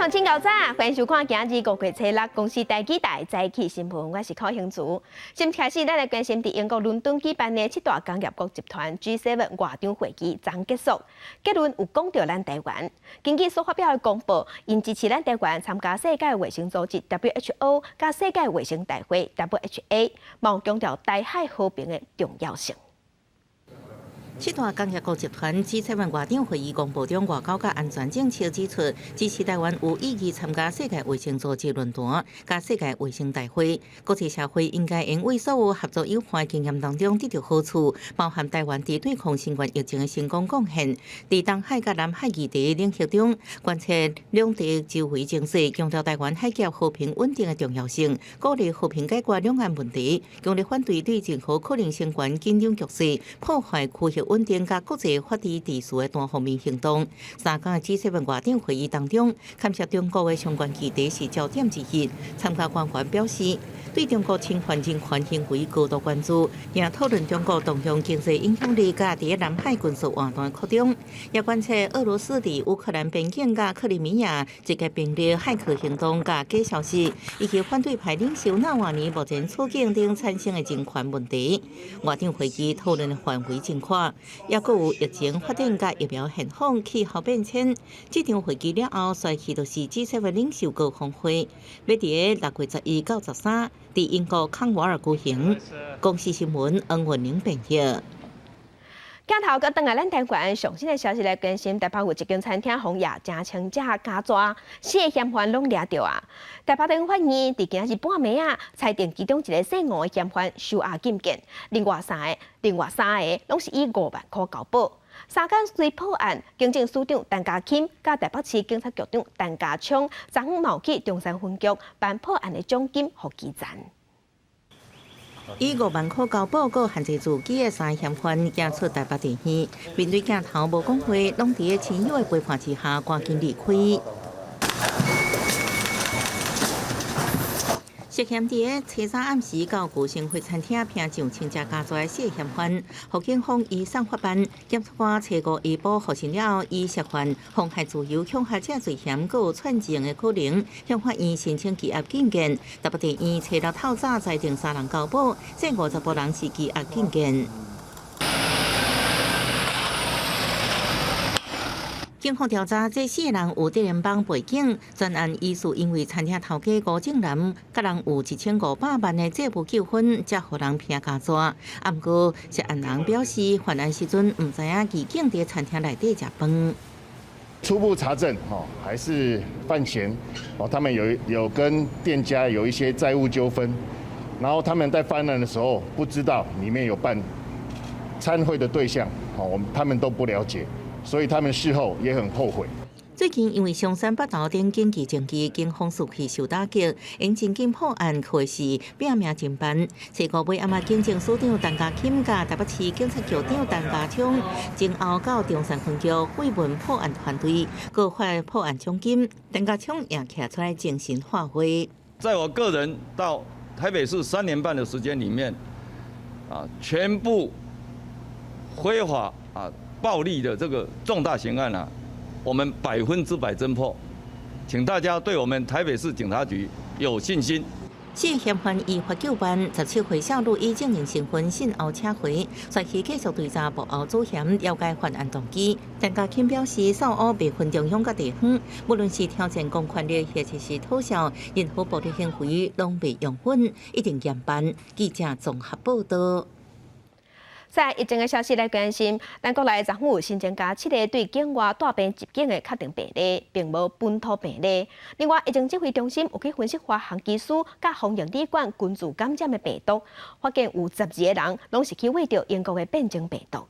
眾請夠早，歡迎收看今日五月初六公視台語台早起新聞，我是柯興祖。先開始，咱來關心佇英國倫敦舉辦的七大工業國集團 G7 外長會議昨結束，結論有講著咱台灣。根據所發表的公報，𪜶支持咱台灣參加世界衛生組織 WHO 佮世界衛生大會 WHA，嘛有強調台海和平的重要性。七大工業國集團 G7 外長會議公報中，外交佮安全政策指出，支持台灣有意義參加世界衛生組織論壇佮世界衛生大會。國際社會應該用為所有合作有伴經驗當中得著好處，包含台灣佇對抗新冠疫情的成功貢獻。佇東海佮南海議題領域中，關切兩地周圍情勢，強調台灣海峽和平穩定的重要性，鼓勵和平解決兩岸問題，強烈反對對任何可能性懸緊張局勢、破壞區域穩定佮國際法治秩序的單方面行動。3工的 G7 外長會議當中，牽涉中國的相關議題是焦點之一。參加官員表示，對中國侵犯人權行為高度關注，也討論中國動用經濟影響力佮佇南海軍事活動的擴張，也關切俄羅斯佇烏克蘭邊境佮克里米亞集結兵力駭客行動佮假消息，以及反對派領袖納瓦尼目前處境頂產生的人權問題。外長會議討論的範圍真闊，也閣有疫情發展佮疫苗現況、氣候變遷。這場會議了後，隨去就是 G7 領袖高峰會，欲佇6月11到13，佇英國康沃爾舉行。公視新聞黃文玲編譯。鏡頭閣轉來咱台灣上新的消息來關心，台北有一間餐廳予夜食清食加蛇，四个嫌犯攏掠著啊！台北地方法院佇今仔日半暝仔，裁定其中一个姓吳的嫌犯收押禁見，另外三个攏是以5萬箍交保。三工隨破案，警政署長陳家欽佮台北市警察局長陳家聰，昨昏嘛有去中山分局頒破案的獎金予基層。以5萬箍交保，閣限制自己的三嫌犯行出台北地院，面對鏡頭無講話，攏佇親友的陪伴之下，趕緊離開。涉嫌佇初三暗時到舊生會餐廳拼上清食加蛇的四個嫌犯，予警方移送法辦。檢察官初五移報予審了後，以涉犯妨害自由、恐嚇者罪嫌，閣有串證的可能，向法院申請羈押禁見。台北地院初六透早裁定三人交保，這50多人是羈押禁見。警方調查，這四個人有德聯邦背景，全案疑似因為餐廳頭家吳正南，佮人有1500萬的債務糾紛，才予人拼加蛇。啊，毋過涉案人表示，犯案時陣毋知影義警佇餐廳內底食飯。初步查證，吼，還是犯嫌，哦，他們有跟店家有一些債務糾紛，然後他們在犯案的時候不知道裡面有辦餐會的對象，哦，我們他們都不了解。所以他們事後也很後悔。最近因為松山北投等經濟爭議，警方士氣受打擊，𪜶真緊破案，可謂是拼命偵辦。初五尾暗仔，警政署長陳家欽佮台北市警察局長陳家聰，前後到中山分局慰問破案團隊，閣發破案獎金。陳家聰也徛出來精神發揮。在我個人到台北市3年半的時間裡面，啊，全部非法啊，暴力的這個重大刑案啊，我們100%偵破，請大家對我們台北市警察局有信心。四個嫌犯依法究辦，17歲少女以證人身份訊後請回，隨即繼續追查幕後主嫌，了解犯案動機。陳家欽表示，掃烏袂分中央佮地方，無論是挑戰公權力或者是討笑，任何暴力行為攏袂容忍，一定嚴辦。記者綜合報道。在疫情的消息來關心，咱國內昨昏有新增加七个對境外帶病入境的確定病例，並無本土病例。另外，疫情指揮中心有去分析華航機師佮防疫旅館群聚感染的病毒，發現有12個人攏是去餵著英國的變種病毒。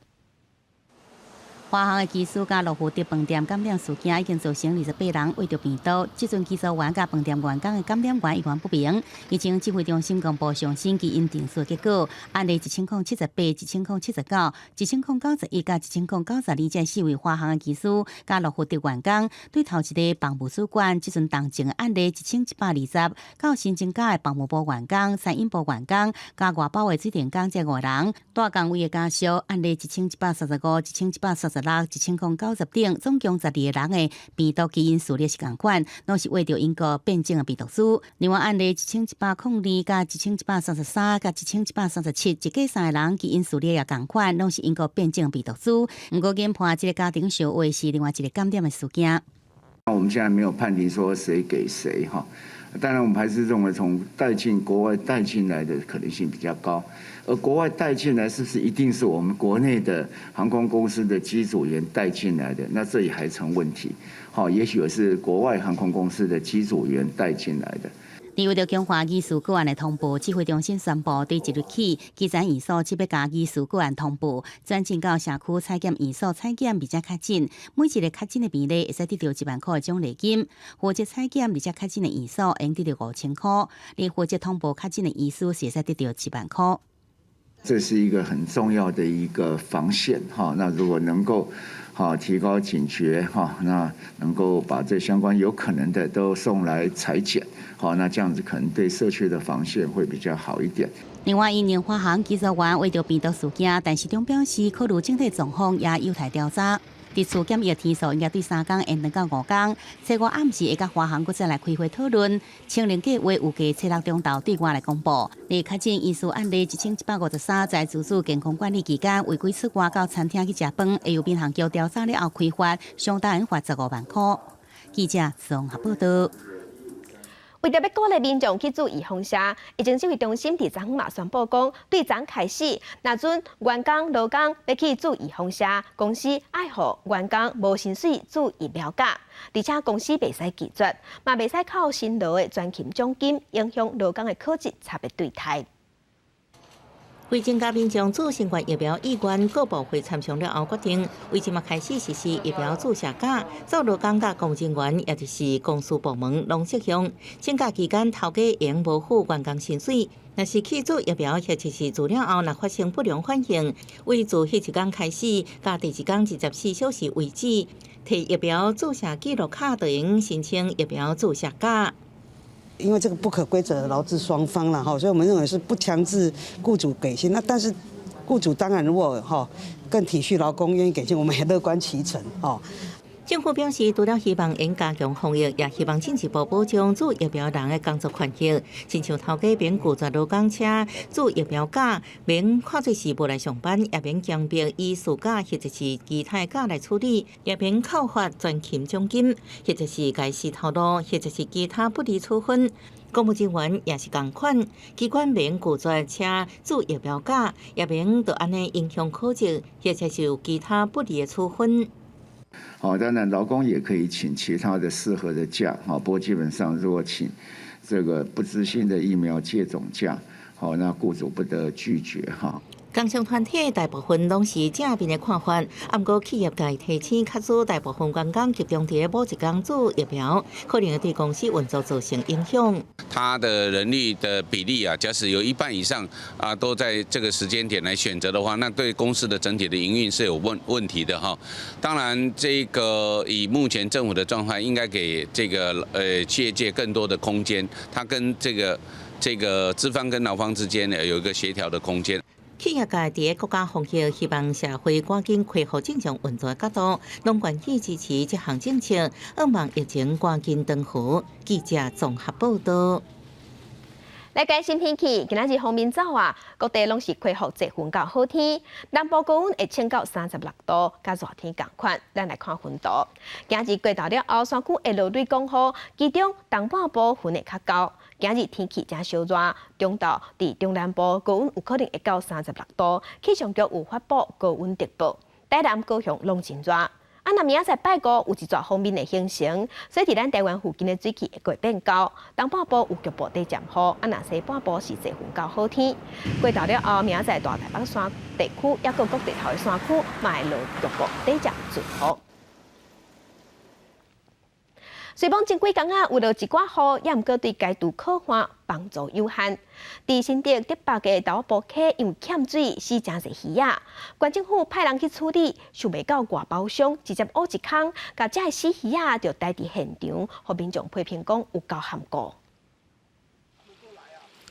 華航的機師佮羅富德飯店感染事件已經造成28人秽著病毒，這陣機組員佮飯店員工的感染源依然不明。疫情指揮中心公布上新基因定序結果，案例1078、1079、1091佮1092這四位華航的機師佮羅富德員工，對頭一个房務主管，這陣當前的案例1120，到新增加的房務部員工、餐飲部員工佮外包的水電工這五人，蹛工位的家屬案例1135、1136。六、1090等，總共12個人的病毒基因序列是仝款，攏是穢著英國變種的病毒株。另外案例1102佮1133佮1137，一家三个人基因序列也仝款，攏是英國變種病毒株。毋過研判這个家庭相穢是另外一个感染的事件。我們現在沒有判定說誰給誰哈，當然我們還是認為從帶進國外帶進來的可能性比較高，而國外帶進來是不是一定是我們國內的航空公司的機組員帶進來的？那這也還成問題。好，也許是國外航空公司的機組員帶進來的。為著強化疑似個案的通報，指揮中心宣布，對即日起，基層醫所這欲共疑似個案通報，轉進到社區採檢院所採檢，而且確診，每一個確診的病例會使得著1萬箍的獎勵金。負責採檢而且確診的院所，會得著5000箍；你負責通報確診的醫師，是會使得著1萬箍。這是一個很重要的一個防線，哈。那如果能夠哈提高警覺，哈，那能夠把這相關有可能的都送來採檢，好，那這樣子可能對社區的防線會比較好一點。另外，因應華航機組員穢著病毒事件，陳時中表示，考慮整體狀況也有待調查。佇厝檢疫天數應該對3工延長到5工。初五暗時會佮華航閣再來開會討論。清零計劃預計初六中晝對外來公布。佇確診疑似案例1153，在自主健康管理期間違規出外到餐廳去食飯，會由民航局調查了後開罰，相當於罰15萬箍。記者綜合報道。為著欲鼓勵民眾去注預防射，疫情指揮中心佇昨昏嘛宣布講，對昨開始，若準員工、勞工欲去注預防射，公司愛予員工無薪水注疫苗假，而且公司袂使拒絕，嘛袂使扣辛勞的全勤獎金，影響勞工的考績差別對待。為增加民眾注新冠疫苗意願，各部會參詳了後決定，為這馬開始實施疫苗注射假，做勞工佮公務員，也就是公司部門攏適用。請假期間，頭家會無付員工薪水。若是去注疫苗或者是注了後，若發生不良反應，為自彼一工開始，到第二工24小時為止，提疫苗注射記錄卡就會申請疫苗注射假。因為這個不可歸責勞資雙方啦，哈，所以我們認為是不強制雇主給薪。那但是雇主當然如果哈更體恤勞工，願意給薪，我們也樂觀其成，哦。政府表示，除了希望會加強防疫，也希望進一步保障注疫苗人的工作權益。親像頭家免拒絕勞工請注疫苗假，免看做是無來上班，也免強迫以事假或者是其他假來處理，也免扣罰全勤獎金，或者是解釋頭路，或者是其他不利處分。公務人員也是仝款，機關免拒絕請注疫苗假，也免就按呢影響考績，或者是有其他不利的處分。好，當然勞工也可以請其他的適合的假，好，不過基本上如果請這個不支薪的疫苗接種假，好，那雇主不得拒絕哈。工商團體大部分攏是正面的看法，毋過企業界提醒，假使大部分員工集中佇某一工注疫苗，可能會對公司運作造成影響。他的人力的比例啊，假使有一半以上啊都在這個時間點來選擇的話，那對公司的整體的營運是有問題的哈。當然，這個以目前政府的狀態，應該給這個企業界更多的空間，他跟這個資方跟勞方之間呢有一個協調的空間。企業界佇國家防疫，希望社會趕緊恢復正常運作的角度，攏願意支持這項政策，向望疫情趕緊斷去。記者綜合報道。來關心天氣，今仔日鋒面走啊，各地攏是恢復濟雲到好天，南部高溫會衝到36度，佮熱天仝款。咱來看雲圖，今日過晝了後，山區會落雷降雨，其中東半部雲會較厚。今日天氣誠燒熱，中晝佇中南部高溫有可能會到36度，氣象局有發布高溫特報。台南、高雄攏真熱。啊，若明仔載拜五有一逝鋒面會形成，所以佇咱台灣附近的水汽會變厚，東半部有局部短暫雨，啊，若西半部是濟雲到好天。過晝了後，明仔載大台北山地區，抑閣各地頭的山區，嘛會落局部短暫陣雨。雖罔前幾工仔，有落一寡雨，也毋過對街渡可旱幫助有限。佇新竹竹北的豆仔埔溪，因為欠水，死誠濟魚仔。縣政府派人去處理，想袂到外包商直接挖一空，共這死魚仔就刣佇現場，予民眾批評講有夠含糊。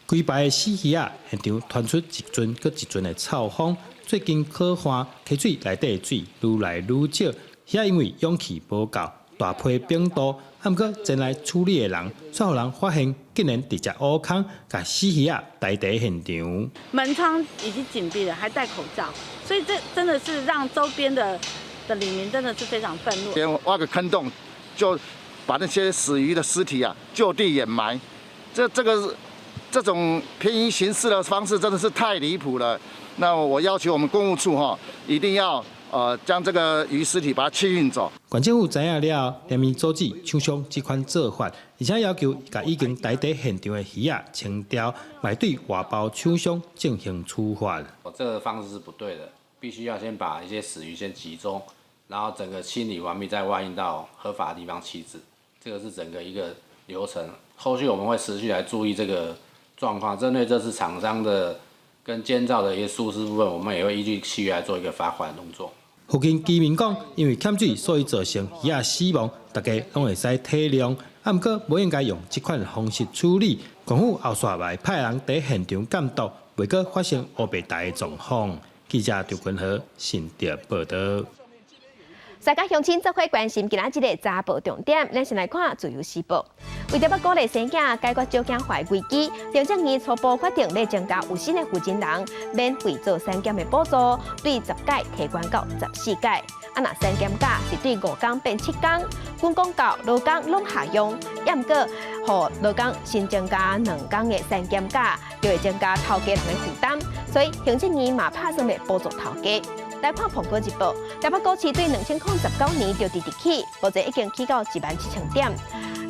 規排的死魚仔，現場傳出一陣閣一陣的臭風。最近可旱，溪水內底的水愈來愈少，魚仔因為氧氣無夠，大批病倒。啊，毋過前來處理的人，卻予人發現，竟然直接挖空，共死魚仔抬佇現場。門窗已經緊閉了，還戴口罩，所以這真的是讓周邊的里民真的是非常憤怒。連挖個坑洞，就把那些死魚的屍體啊就地掩埋，這種便宜行事的方式真的是太離譜了。那我要求我們工務處哈，一定要將這個魚屍體把它清運走。縣政府知影了後，連綿阻止廠商這款做法，而且要求共已經抬佇現場的魚仔清掉，嘛對外包廠商進行處罰。這個方式是不對的，必須要先把一些死魚先集中，然後整個清理完畢再外運到合法的地方棄置，這個是整個一個流程。後續我們會持續來注意這個狀況，針對這次廠商的跟監造的一些疏失部分，我們也會依據契約來做一個罰款動作。附近居民講，因為欠水，所以造成魚仔死亡，大家攏會使體諒。啊，毋過無應該用這款方式處理。政府後續會派人佇現場監督，袂閣發生烏白台的狀況。記者張君和新竹報導。大家鄉親做伙關心今仔日的早報重點，咱先來看《自由時報》。為著欲鼓勵生囝解決少子化危機，行政院初步決定欲增加有薪的負責人免費做產檢的補助，對10屆提懸到14屆。啊，若產檢假是對5工變7工，軍公教勞工攏合用，抑毋過，予勞工新增加2工的產檢假，就會增加頭家人的負擔，所以行政院嘛拍算欲補助頭家。來看《蘋果日報》，台北股市對2019年就直直起，目前已經起到1.7萬點。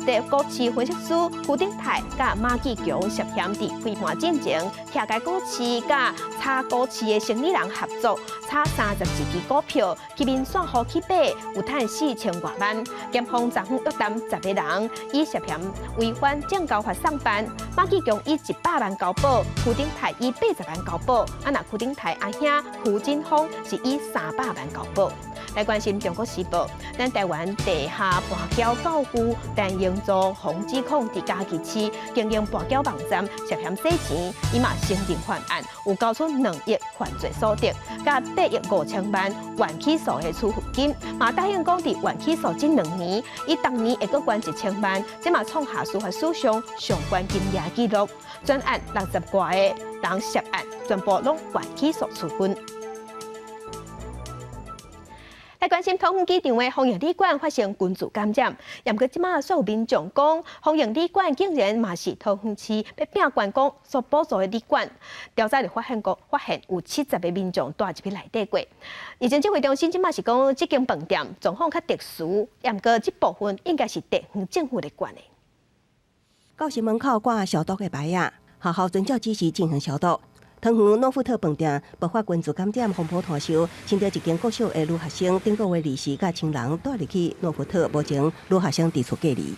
佇股市分析師胡丁泰佮馬繼強涉嫌佇開盤進前，徛家股市佮炒股市的生理人合作，炒31支股票，去民線戶去買，有趁4000外萬。檢方昨昏約談10個人，以涉嫌違反證交法送辦。馬繼強以100萬交保，胡丁泰以80萬交保。啊，若胡丁泰阿兄胡金峰是以300萬交保。來關心中國時報，咱台灣地下跋筊教父陳榮祖洪子孔佇嘉義市經營跋筊網站，涉嫌洗錢，伊嘛承認犯案，有交出2億犯罪所得，佮8億5千萬緩起訴的處分金，嘛答應講佇緩起訴這2年，伊逐年會閣捐1000萬，這嘛創下司法史上上懸金額紀錄。全案60外個人涉案，全部攏緩起訴處分。來關心桃園機場的豐盈旅館發生群聚感染，毋過這馬所有民眾講，豐盈旅館竟然嘛是桃園市欲拼觀光所補助的旅館。調查就發現講，發現有70個民眾蹛入去內底過。疫情指揮中心這馬是講，這間飯店狀況較特殊，毋過這部分應該是地方政府咧管的。教室門口掛消毒的牌仔，學校遵照指示進行消毒。桃園諾富特飯店爆發群聚感染，風波湠燒，新竹一間國小的女學生頂個月20佮親人蹛入去諾富特，目前女學生佇厝隔離。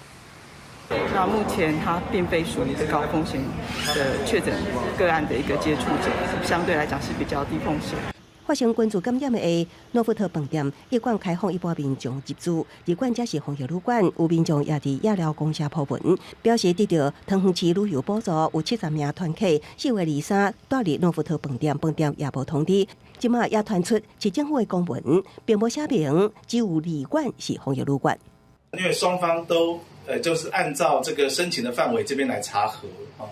那目前他並非屬於一個高風險的確診個案的一個接觸者，相對來講是比較低風險。發生群聚感染的諾富特飯店，一館開放一般民眾入住，二館則是防疫旅館，有民眾也佇野寮公社 po 文，表示得著桃園市旅遊補助，有70名團客，4月23蹛入諾富特飯店，飯店也無通知，這馬也傳出市政府的公文，並無寫明只有二館是防疫旅館。因為雙方都就是按照這個申請的範圍這邊來查核啊，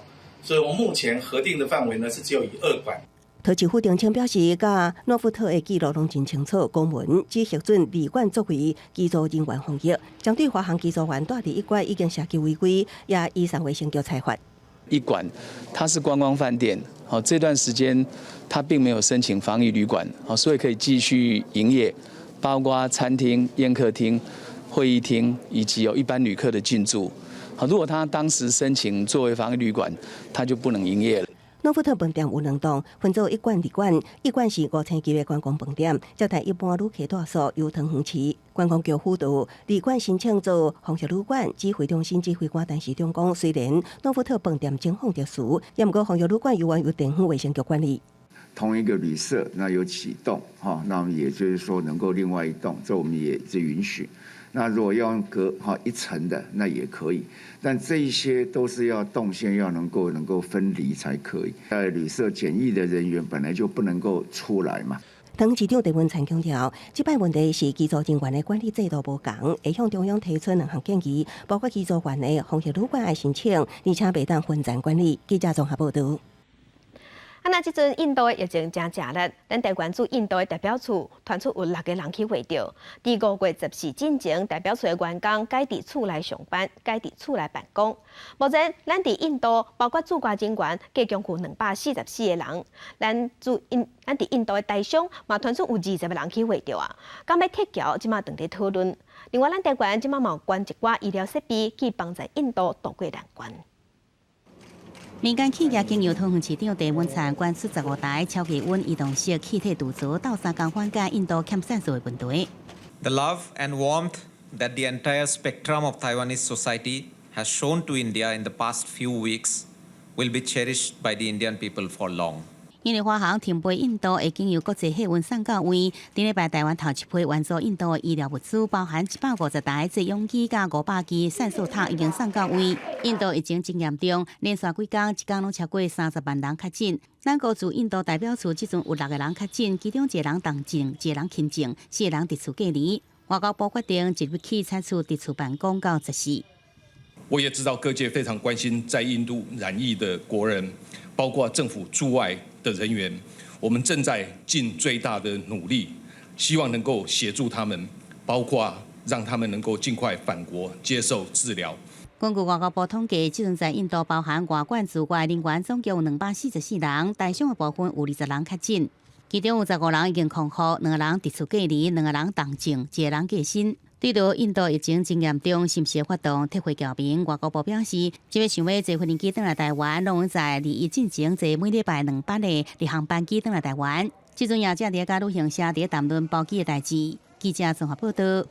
所以我目前核定的範圍呢是只有以二館。桃市府澄清表示，佮諾富特的記錄攏真清楚，公文只核准二館作為機組人員防疫，針對華航機組員蹛佇一館已經涉及違規，也移送衛生局裁罰。一館它是觀光飯店，好，這段時間它並沒有申請防疫旅館，好，所以可以繼續營業，包括餐廳、宴客廳、會議廳以及有一般旅客的進駐。好，如果他當時申請作為防疫旅館，他就不能營業了。諾富特飯店有兩棟，分做一館、二館。一館是五星級的觀光飯店，接待一般旅客住宿，由桃園市觀光局輔導。二館申請做防疫旅館，指揮中心指揮官陳時中講，雖然諾富特飯店情況特殊，也毋過防疫旅館猶原由地方衛生局管理。同一個旅社，那有幾棟，哈，那麼也就是說能夠另外一棟，這我們也是允許。那如果要用隔哈一層的，那也可以。但這一些都是要動線要能夠分離才可以。在旅社檢疫的人員本來就不能夠出來嘛。唐市長鄭文燦強調，這擺問題是機組人員的管理制度無仝，會向中央提出兩項建議，包括機組員的防疫旅館愛申請，而且袂當分層管理。記者綜合報導。啊，若這陣印度的疫情誠食力，咱台灣駐印度的代表處傳出有六個人去染著。佇5月14進前，代表處的員工改佇厝內上班，改佇厝內辦公。目前，咱佇印度包括駐外人員，計共有244個人。咱佇印度的台商嘛傳出有20個人去染著啊。敢欲撤僑，這馬正佇討論。另外，咱台灣這馬嘛有捐一寡醫療設備去幫助印度渡過難關。民間企業經由桃園市長鄭文燦捐出15台超低溫移動式氣體櫥槽，鬥相共緩解印度欠疝素的問題。 The love and warmth that the entire spectrum of Taiwanese society has shown to India in the past few weeks will be cherished by the Indian people for long. 因為華航停飛印度，會經由國際客運送到位。頂禮拜台灣頭一批援助印度的醫療物資，包含150台製氧機佮500支酸素桶，已經送到位。印度疫情真嚴重，連續幾工，一工攏超過30萬人確診。咱國駐印度代表處這陣有六個人確診，其中一個人重症，一個人輕症，四個人佇厝隔離。外交部決定即日起採取佇厝辦公到14。我也知道各界非常關心在印度染疫的國人，包括政府駐外的人員，我們正在盡最大的努力，希望能夠協助他們，包括讓他們能夠盡快返國接受治療。根據外交部統計，這陣在印度包含外館駐外人員總共有244人，台商的部分有20人確診，其中有15人已經康復，兩個人佇厝隔離，兩個人重症，一個人過身。對著印度疫情真嚴重，是毋是會發動撤回僑民？外交部表示，這欲想欲坐飛機轉來台灣，攏會在21進前坐每禮拜兩班的直航班機轉來台灣。這陣也正佇佮旅行社佇談論包機的代誌。記者綜合報導。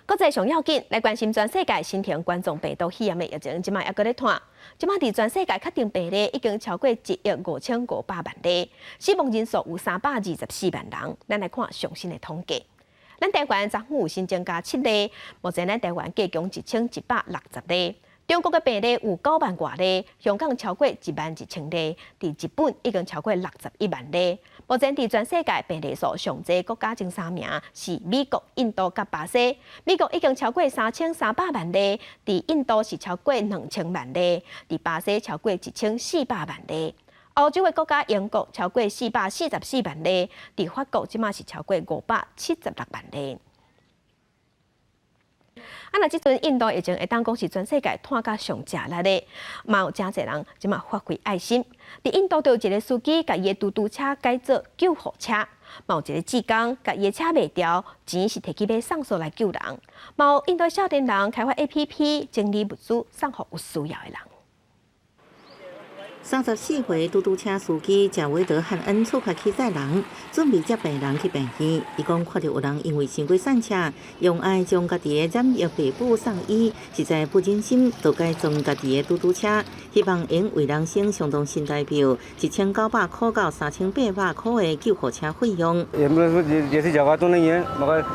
國際上要緊，來關心全世界新型冠狀病毒肺炎的疫情，這馬猶閣咧湠。這馬佇全世界確診病例已經超過1億5500萬例，死亡人數有324萬人。咱來看上新的統計。咱台灣昨昏有新增加7例，目前咱台灣計共1160例。中國的病例有9萬外例，香港超過1萬1千例，佇日本已經超過61萬例。目前佇全世界病例數上濟國家前三名是美國、印度佮巴西。美國已經超過3300萬例，佇印度是超過2000萬例，佇巴西超過1400萬例。歐洲的國家英國超過444萬例，佇法國這馬是超過576萬例。啊，若這陣印度疫情會當講是全世界湠甲上食力的，嘛有誠濟人這馬發揮愛心。佇印度就有一個司機，共伊的嘟嘟車改做救護車，嘛有一個志工，共伊的車賣掉，錢是提去買酵素來救人。嘛有印度少年人開發 APP 整理物資送予有需要的人。34歲嘟嘟車司機賈維德漢恩出發去載人，準備接病人去病院。伊講看著有人因為傷過散赤，用愛將家己的染疫被布送醫，實在不忍心，就改裝家己的嘟嘟車，希望會用為人生相當新台幣1900塊到3800塊的救護車費用。 जैसी जगह तो नहीं है मगर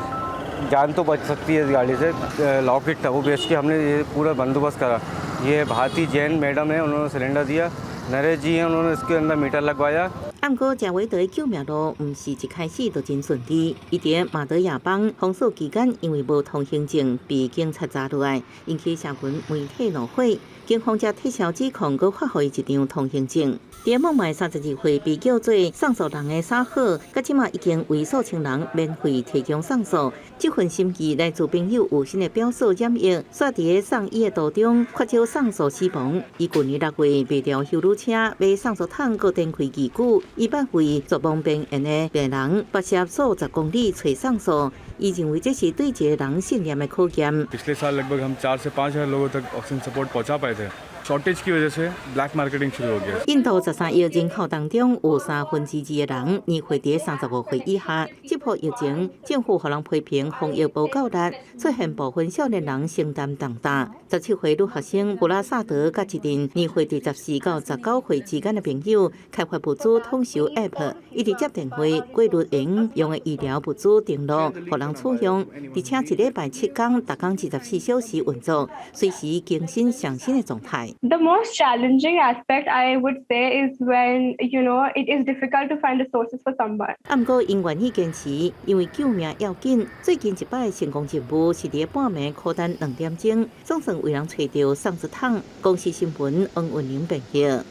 जान तो बच सकती है इस गाड़ी से। लॉकेट था वो बेच के हमने ये पूरा बंदोबस्त करा। ये भारती जैन मैडम है, उन्होंने सिलेंडर दिया। नरेश जी हैं, उन्होंने इसके अंदर मीटर लगवाया。毋過，賈維德的救命路毋是一開始就真順利。伊佇馬德雅邦封鎖期間，因為無通行證被警察查落來，引起社群媒體怒火。警方才撤銷指控，閣發予伊一張通行證。佇孟買32歲被叫做送素人的沙赫，佮這馬已經為數千人免費提供送素。這份心意來自朋友有心的表嫂染疫，煞佇咧送醫的途中缺少送素死亡。伊舊年6月賣掉休旅車，買送素桶，閣展開義舉。伊捌為絕望邊緣的病人跋涉數十公里揣送素。伊認為這是對一個人信念的考驗。 पिछले साल लगभग हम 4 से 5 हजार लोगों तक ऑक्सीजन सपोर्ट पहुंचा पाए थे। Shortage की वजह से black marketing शुरू हो गया。印度13億人口當中有2/3的人年歲佇35歲以下。這波疫情，政府予人批評防疫無夠力，出現部分少年人承擔重擔。17歲女學生布拉薩德佮一陣年歲佇14到19歲之間的朋友開發物資統籌 App，一直接電話過濾會用的醫療物資登錄，予人取用，而且一禮拜7工，逐工24小時運作，隨時更新上新的狀態。 The most challenging aspect I would say is when it is difficult to find resources for someone. 啊，毋過𪜶願意堅持，因為救命要緊。最近一擺成功任務是佇半暝苦等2點鐘，總算為人揣著送一桶。公視新聞黃雲玲編譯。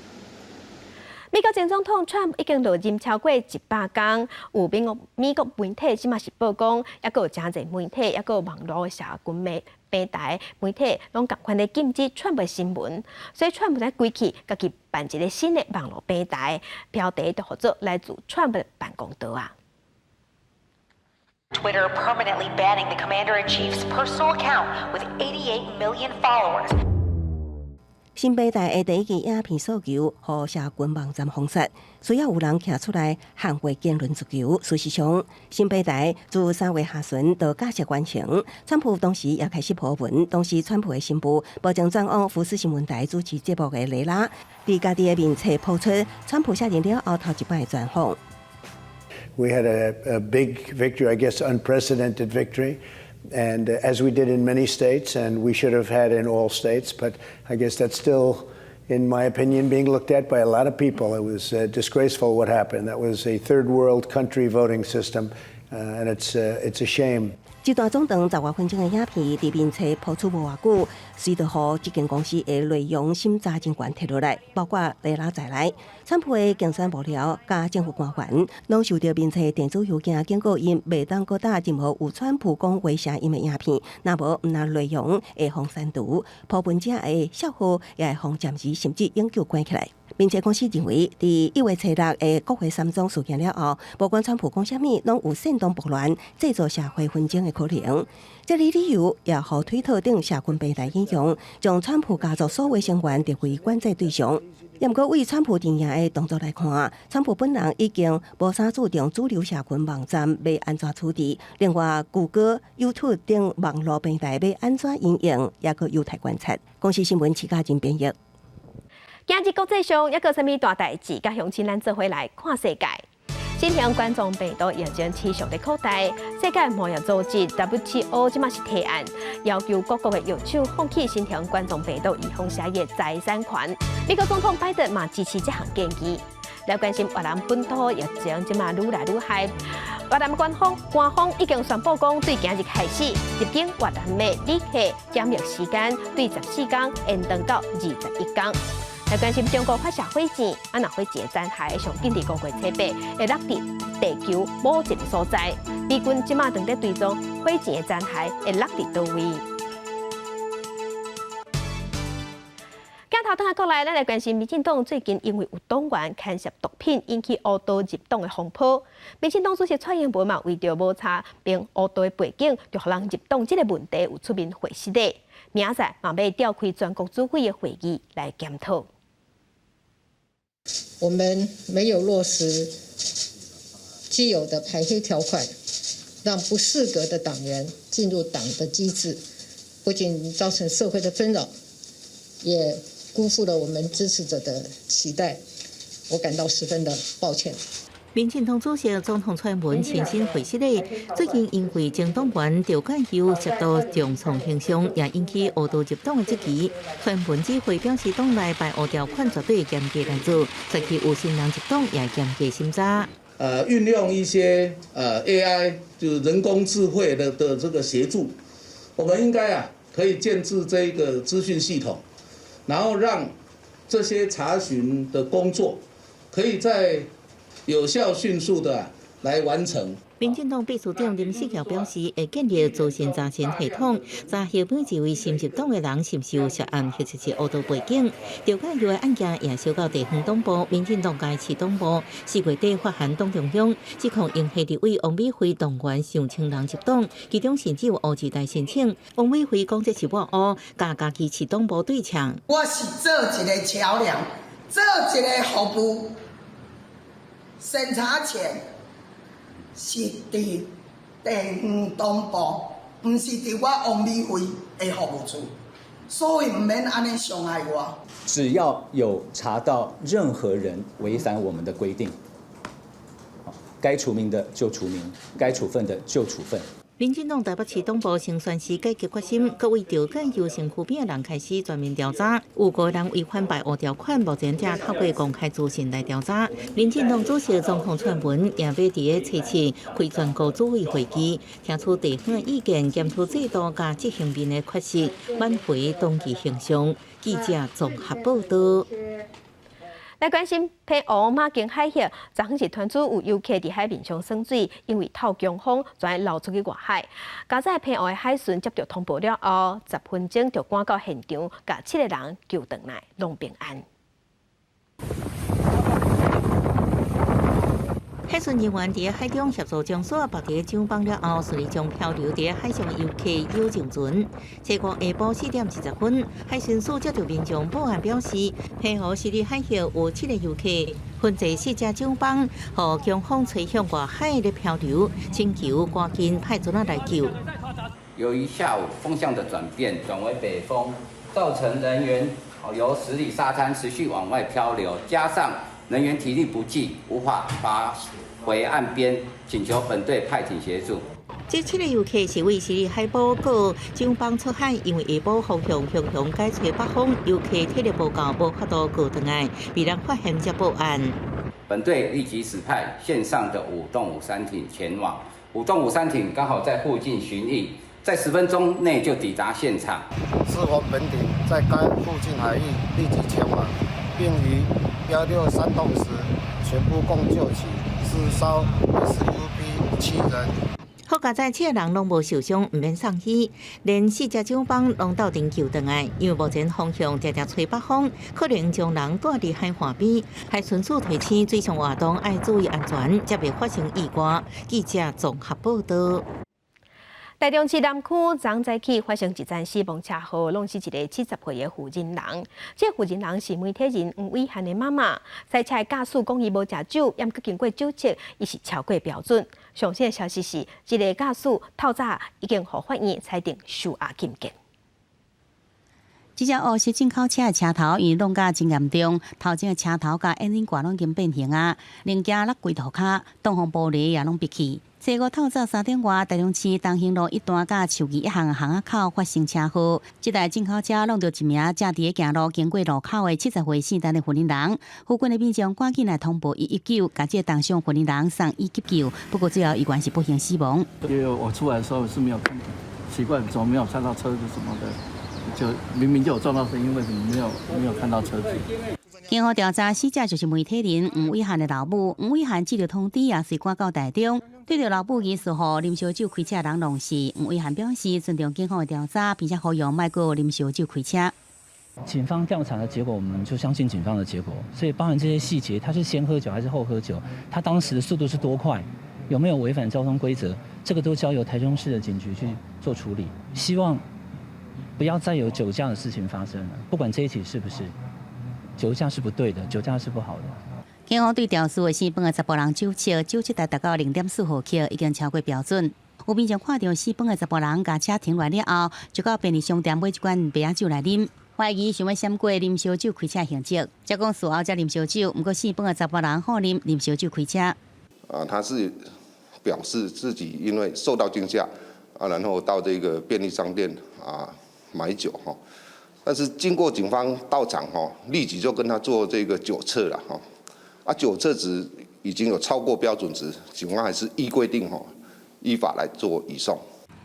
美國前總統川普已經落任超過100工，有美國媒體這馬是報講，猶閣有誠濟媒體，猶閣有網路社群媒平台媒體，攏仝款咧禁止川普新聞，所以川普才規氣家己辦一个新的網路平台，標題就號做來自川普的辦公桌啊。 Twitter permanently banning the commander-in-chief's personal account with 88 million followers. 新平台的第一支影片訴求，予社群網站封殺，需要有人徛出來捍衛言論自由。事實上，新平台自3月下旬就架設完成，川普當時也開始鋪文。當時川普的新婦目前轉往福斯新聞台主持節目的雷拉，佇家己的面冊鋪出川普卸任了後頭一擺專訪。 We had a big victory, I guess, unprecedented victory. And as we did in many states, and we should have had in all states, but I guess that's still, in my opinion, being looked at by a lot of people. It was disgraceful what happened. That was a third world country voting system, and it's a shame. 這段總長10外分鐘的影片佇面冊鋪出無偌久，隨著予這間公司的內容審查人員提落來，包括雷拉在內，川普的競選幕僚佮政府官員，攏受著面冊電子郵件警告，𪜶袂當閣打任何有川普講話聲音的影片，若無毋但內容會予刪除，鋪文者的帳號也會予暫時甚至永久關起來。面冊公司認為，佇1月初6的國會山莊事件了後，無管川普講啥物，攏有煽動暴亂、製造社會紛爭的可能。這個理由也予推特等社群平台引用，將川普家族所有成員列為管制對象。毋過，對川普陣營的動作來看，川普本人已經無啥注重主流社群網站欲按怎處置。另外，谷歌、YouTube 等網路平台欲按怎因應，猶閣有待觀察。公視新聞徐嘉仁編譯。今日國際上猶閣啥物大代誌，佮鄉親咱做伙來看世界。新型冠狀病毒疫情持續咧擴大，世界貿易組織 WTO 這馬是提案，要求各國的藥廠放棄新型冠狀病毒預防射液財產權。美國總統拜登嘛支持這項建議。來關心越南本土疫情這馬愈來愈害，越南官方已經宣布講，對今日開始入境越南的旅客檢疫時間對14天延長到21天。來關心中國發射火箭，啊，若火箭殘骸上緊佇5月初8會落佇地球某一个所在。美軍這馬正佇追蹤火箭的殘骸會落佇佗位。鏡頭轉來過來，咱來關心民進黨最近因為有黨員牽涉毒品，引起烏刀入黨的風波。民進黨主席蔡英文嘛，為著無查明烏刀的背景，就予人入黨這个問題有出面回釋的。明仔載嘛欲召開全國主委的會議來檢討。我們沒有落實既有的排黑條款，讓不適格的黨員進入黨的機制，不僅造成社會的紛擾，也辜負了我們支持者的期待，我感到十分的抱歉。民進黨主席總統蔡英文親身回釋咧，最近因為前黨員趙建佑涉毒重創形象，也引起烏刀入黨的質疑。蔡英文指揮表示，黨內排烏條款絕對嚴格來做，再去有新人入黨也嚴格審查。運用一些AI，就是人工智慧的這個協助，我們應該啊可以建置這一個資訊系統，然後讓這些查詢的工作可以在有效、迅速的來完成。民進黨秘書長林世橋表示，會建立資訊查詢系統，查核每一位新入黨的人是毋是有涉案或者是烏道背景。調解由的案件也小到地方黨部、民進黨嘉義市黨部，4月底發函黨中央，指控英系立委王美惠動員上千人入黨，其中甚至有烏二代申請。王美惠講這是抹烏，共嘉義市黨部對嗆。我是做一个橋梁，做一个服務，審查權是佇地方黨部，毋是佇我王美惠的服務處，所以毋免按呢傷害我。只要有查到任何人違反我們的規定，該除名的就除名，該處分的就處分。民進黨台北市黨部先宣示改革決心，閣為調解由身軀邊的人開始全面調查，有五人違反排烏條款，目前正透過公開資訊來調查。民進黨主席總統蔡英文也欲佇咧初七開全國主委會議，聽取地方的意見，檢討制度佮執行面的缺失，挽回黨旗形象。記者綜合報道。來關心澎湖馬公海域，昨昏是傳出有遊客佇海面上耍水，因為透強風，全流出去外海。佳哉澎湖的海巡接到通報了後，10分鐘就趕到現場，共七个人救轉來，攏平安。海巡人員佇海中協助將索縛佇槳綁了後，順利將漂流佇海上遊客搖上船。初五下晡4點20分，海巡署接到民眾報案，表示澎湖十里海域有七个遊客分坐四隻槳板，予強風吹向外海咧漂流，請求趕緊派船仔來救。由於下午風向的轉變，轉為北風，造成人員由十里沙灘持續往外漂流，加上人員體力不濟，無法爬回岸邊，請求本隊派艇協助。這七个遊客是為十里海埔閣槳板出海，因為下晡風向雄雄改吹北風，遊客體力無夠，無法度過轉來，被人發現才報案。本隊立即指派線上的五洞五三艇前往，五洞五三艇剛好在附近巡弋，在10分鐘內就抵達現場。適逢本艇在該附近海域立即前往，並於1630時全部共救起四艘 SUP 七人。好佳哉，七个人攏無受傷，毋免送醫，連四隻槳板攏鬥陣救轉來。因為目前風向常常吹北風，可能將人帶佇海岸邊。海巡署提醒水上活動愛注意安全，才袂發生意外。記者綜合報道。台中市南區昨早起發生一宗死亡車禍，弄死一个70歲的婦人人。這個婦人人是媒體人黃偉漢的媽媽。賽車的駕駛講伊無食酒，猶閣經過酒測，伊是超過標準。上新的消息是，這個駕駛透早已經予法院裁定收押禁見。這隻烏色進口車的車頭因為弄甲真嚴重，頭前的車頭佮引擎蓋攏已經變形啊，零件落規塗跤，擋風玻璃也攏閉去。初五透早3點外，台中市東興路一段佮樹枝一巷巷仔口發生車禍。這台進口車挵著一名正佇咧行路經過路口的70歲姓陳的婦人人，附近的民眾趕緊來通報119，共這个重傷婦人人送醫急救。不過最後伊還是不幸死亡。因為我出來的時候是沒有看，奇怪，怎麼沒有看到車子什麼的？就明明就有撞到聲音，為什麼沒有看到車子？警方調查，死者就是媒體人黃偉漢的老母。黃偉漢接到通知也隨趕到台中，對著老母疑似予啉燒酒開車人弄死。黃偉漢表示尊重警方的調查，並且呼籲莫閣啉燒酒開車。警方調查的結果，我們就相信警方的結果。所以包含這些細節，他是先喝酒還是後喝酒，他當時的速度是多快，有沒有違反交通規則，這個都交由台中市的警局去做處理。希望不要再有酒駕的事情發生了，不管這一起是不是酒駕是不對的，酒駕是不好的。警方對肇事的姓彭的查埔人酒測，酒測達到0.4毫克，已經超過標準。有民眾看著姓彭的查埔人共車停落了後，就到便利商店買一罐麥仔酒來啉，懷疑想欲閃過啉燒酒開車刑責，才講事後才啉燒酒。毋過姓彭的查埔人否認啉燒酒開車。啊，他是表示自己因為受到驚嚇啊，然後到這個便利商店啊買酒哈。但是經過警方到場哈，立即就跟他做這個酒測了哈。啊，酒測值已經有超過標準值，警方還是依規定哈，依法來做移送。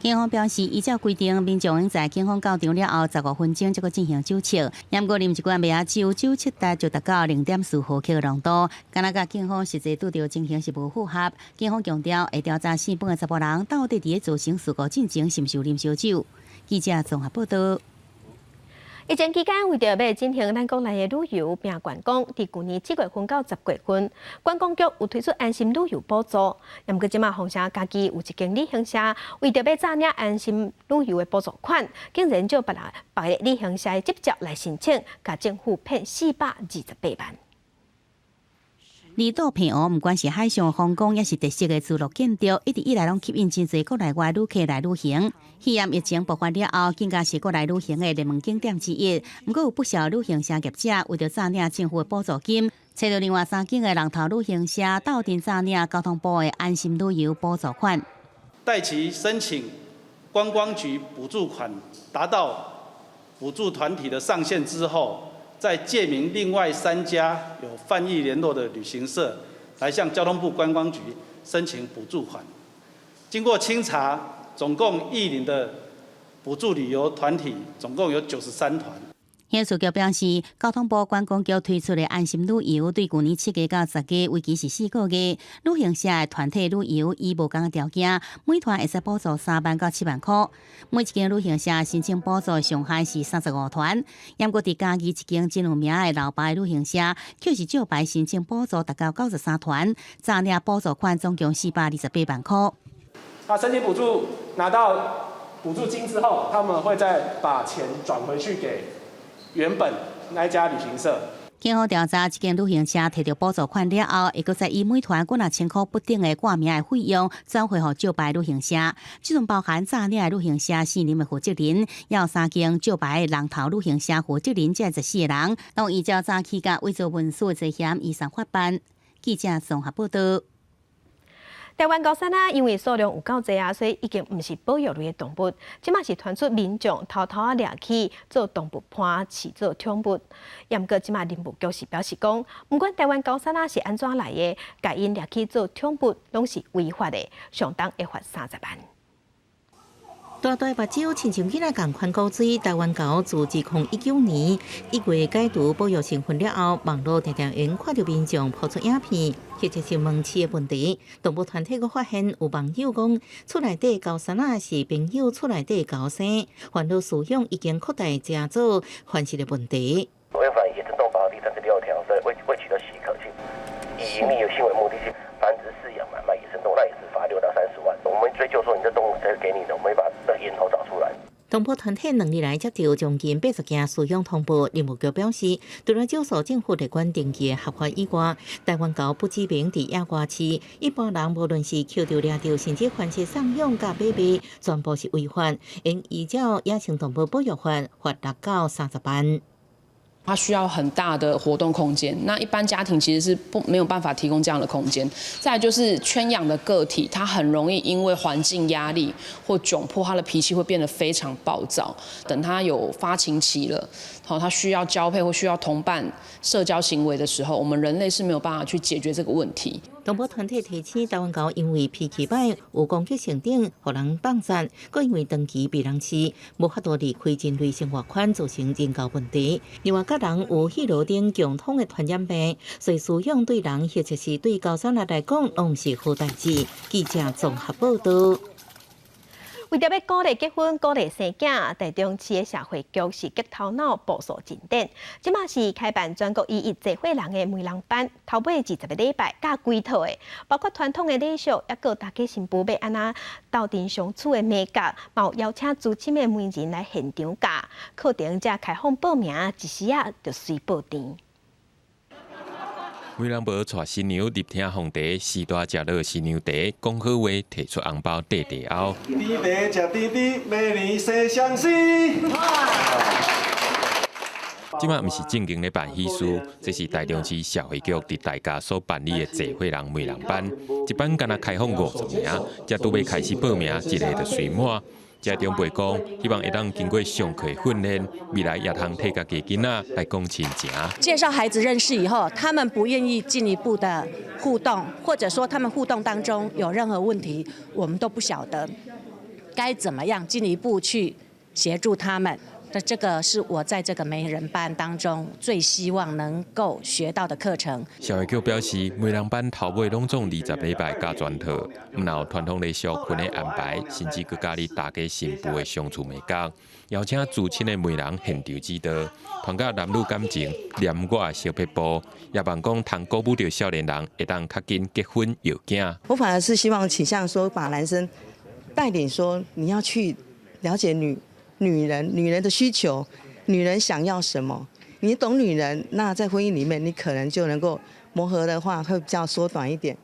警方表示，依照規定，民眾應在警方到場了後15分鐘才閣進行酒測。毋過啉一罐麥仔酒，酒測值就達到0.4毫克的濃度，敢若佮警方實際拄著情形是無符合。警方強調，會調查四本的查埔人到底佇咧造成事故進前是毋是有啉燒酒。記者綜合報道。疫情期間，為著欲振興咱國內的旅遊並觀光，佇舊年7月份到10月份，觀光局有推出安心旅遊補助。毋過這馬鳳山嘉義有一間旅行社，為著欲詐領安心旅遊的補助款，竟然借別人別个旅行社的執照來申請，共政府騙428萬。離島澎湖，毋管是海上風光，抑是特色的聚落建築，一直以來攏吸引真濟國內外旅客來旅行。肺炎疫情爆發了後，更加是國內旅行的熱門景點之一。毋過有不少旅行社業者為著詐領政府的補助金，揣著另外三間的龍頭旅行社鬥陣詐領交通部的安心旅遊補助款。代其申請觀光局補助款達到補助團體的上限之後，再借名另外三家有犯意聯絡的旅行社，來向交通部觀光局申請補助款。經過清查，總共預領的補助旅遊團體總共有93團。刑事局表示，交通部觀光局推出的安心旅遊，對舊年7月到10月，為期是4個月。旅行社的團體旅遊以無仝條件，每團會使補助3萬到7萬塊。每一間旅行社申請補助上限是35團。毋過佇嘉義一間真有名的老牌旅行社，卻是借牌申請補助達到93團，詐領補助款總共428萬塊。那申請補助拿到補助金之後，他們會再把錢轉回去給原本那一家旅行社。警方調查，這間旅行社提著補助款了後，會閣再以每團幾若千塊不等的掛名的費用轉匯予借牌旅行社。這陣包含詐領的旅行社四人的負責人，也有三間借牌的龍頭旅行社負責人，這14個人，攏依照詐欺佮偽造文書的罪嫌移送法辦。記者綜合報道。台灣高山啊，因為數量有夠濟啊，所以已經毋是保育類的動物。這馬是傳出民眾偷偷仔掠去做動物伴，飼做寵物。毋過這馬林務局是表示講，毋管台灣高山啊是按怎來的，共𪜶掠去做寵物攏是違法的，上重會罰30萬。大大目睭親像囡仔仝款古錐，台灣猴自2019年1月解除保育身份了後，網路常常用看著民眾 po 出影片，或者是問飼的問題。動物團體閣發現有網友講，厝內底猴山仔是朋友厝內底猴生，煩惱飼養已經擴大成做繁殖的問題。違反野生動物保護第36條，所以未取得許可去以營利性為目的去繁殖、飼養、買賣野生動物，那也是罰6到30萬。我們追究說你這動物誰給你的，我們會把這源頭找出來。動保團體2日來接著將近80件飼養通報，林務局表示，除了少數政府列管登記的合法以外，台灣猴不知名佇野外飼，一般人無論是抾著、掠著，甚至繁殖送養佮買賣，全部是違法，應依照野生動物保育法罰6到30萬。它需要很大的活動空間，那一般家庭其實是不沒有辦法提供這樣的空間。再來就是圈養的個體，它很容易因為環境壓力或窘迫，它的脾氣會變得非常暴躁。等它有發情期了，好，它需要交配或需要同伴社交行為的時候，我們人類是沒有辦法去解決這個問題。動保團體提醒，台灣猴因為脾氣䆀、有攻擊性等，予人放殺，閣因為長期被人飼，無法度離開人類生活圈，造成人猴問題。另外，佮人有彼螺等共通的傳染病，所以飼養對人或者是對猴山仔來講，攏毋是好代誌。記者綜合報道。為著欲鼓勵結婚、鼓勵生囝，台中市的社會局是激頭腦部署進展，這馬是開辦全國唯一濟歲人的媒人班，頭尾20個禮拜教規套的，包括傳統的禮俗，抑閣大家新婦欲按怎鬥陣相處的眉角，嘛有邀請資深的媒人來現場教。課程才開放報名，一時仔就隨報甜。媒人婆帶新娘入廳奉茶，序大食落新娘茶，講好話，提出紅包綴地後。甜茶食甜甜，明年生相思。這馬毋是正經咧辦喜事，這是台中市社會局佇大家所辦理的濟歲人媒人班，一班干焦開放50名，才拄欲開始報名，一个就隨滿。這長輩講，希望會當經過上課訓練，未來也通替家己囡仔來講親情。介紹孩子認識以後，他們不願意進一步的互動，或者說他們互動當中有任何問題，我們都不曉得。該怎麼樣進一步去協助他們？那這個是我在這個媒人班當中最希望能夠學到的課程。社會局表示，媒人班頭尾攏總20禮拜教全套，毋但有傳統禮俗婚的安排，甚至閣教你大家新婦的相處眉角，邀請資深的媒人現場指導，傳教男女感情、念我的小撇步，也望講通鼓舞著少年人會當較緊結婚搖囝。我反而是希望傾向說，把男生帶領說，你要去了解女人的需求，女人想要什麼？你懂女人，那在婚姻裡面，你可能就能夠磨合的話，會比較縮短一點。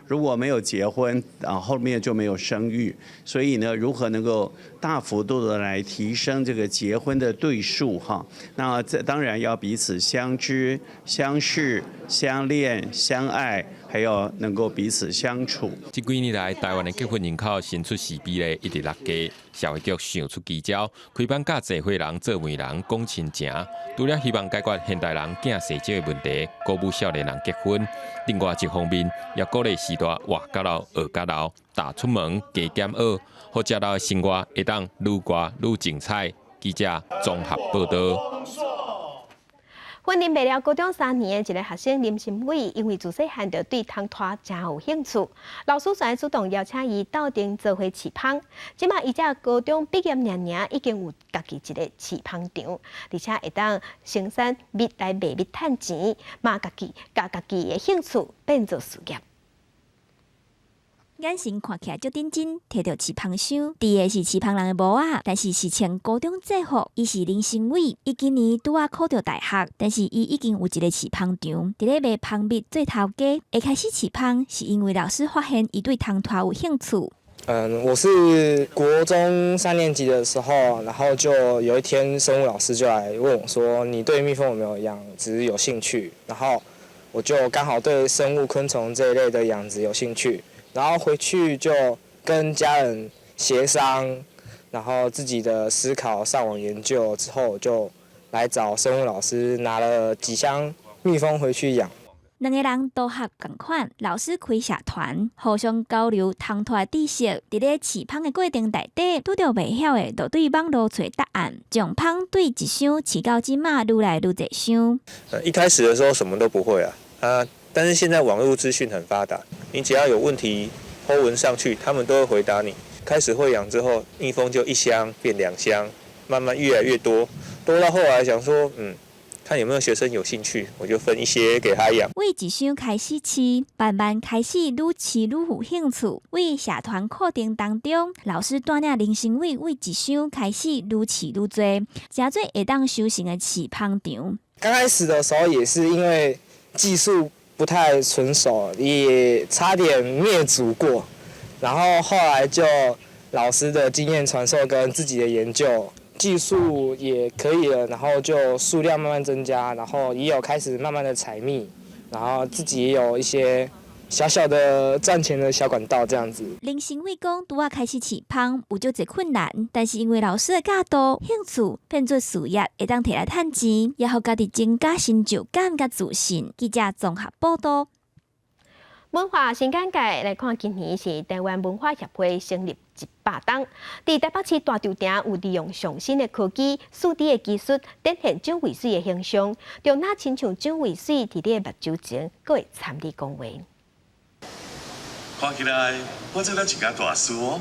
如果沒有結婚，啊，後面就沒有生育，所以呢，如何能夠大幅度的來提升這個結婚的對數？哈，那這當然要彼此相知、相識、相戀、相愛，還要能夠彼此相處。這幾年來，台灣的結婚人口新出世比例一直落低，社會局想出奇招，開班教濟歲人做媒人講親情，除了希望解決現代人囝生少的問題，鼓舞少年人結婚。另外一方面，也鼓勵序大活較老、學較老，踏出門加減學，予食老的生活會當愈過愈精彩。記者綜合報道。雲林麥寮高中3年的一個學生林新偉，因為自細漢就對蜂豌誠有興趣，老師全主動邀請伊鬥陣做伙飼蜂。這馬伊才高中畢業爾爾，已經有家己一個飼蜂場，而且會當生產蜜來賣蜜趁錢，嘛家己共家己的興趣變做事業。眼神看起來足認真，提著飼蜂箱，佇的是飼蜂人的帽仔，但是是穿高中制服。伊是林新偉，伊今年拄仔考著大學，但是伊已經有一個飼蜂場，佇咧賣蜂蜜做頭家。會開始飼蜂，是因為老師發現伊對蜂豌有興趣。嗯，我是國中3年級的時候，然後就有一天生物老師就來問我說：“你對蜜蜂有沒有養殖有興趣？”然後我就剛好對生物昆蟲這一類的養殖有興趣。然後回去就跟家人協商，然後自己的思考、上網研究之後，就來找生物老師拿了幾箱蜜蜂回去養。兩个人都學仝款，老師開社團，互相交流蜂豌的知識。佇咧飼蜂的過程內底，拄著袂曉的，就對網路揣答案。從蜂對一箱飼到這馬愈來愈濟箱。一開始的時候什麼都不會啊，啊！但是現在網絡資訊很發達，你只要有問題，po 文上去，他們都會回答你。開始會養之後，蜜蜂就一箱變兩箱，慢慢越來越多，多到後來想說，看有沒有學生有興趣，我就分一些給他養。為一箱開始飼，慢慢開始愈飼愈有興趣。為社團課程當中，老師帶領林新偉為一箱開始愈飼愈濟，成做會當收成的飼蜂場。剛開始的時候也是因為技術不太純熟，也差點滅族過。然後後來就老師的經驗傳授跟自己的研究，技術也可以了，然後就數量慢慢增加，然後也有開始慢慢的採蜜，然後自己也有一些小小的賺錢的小管道這樣子。林新偉講，拄仔開始飼蜂有足濟困難，但是因為老師的教導，興趣變做事業，會當提來趁錢，也予家己增加成就感佮自信。記者綜合報道。文化新簡介來看，今年是台灣文化協會成立100冬。佇台北市大稻埕有利用上新的科技、4D 的技術，展現蔣渭水的形象，就若親像蔣渭水佇你的目睭前，閣會參你講話。看起來我做了一家大事哦，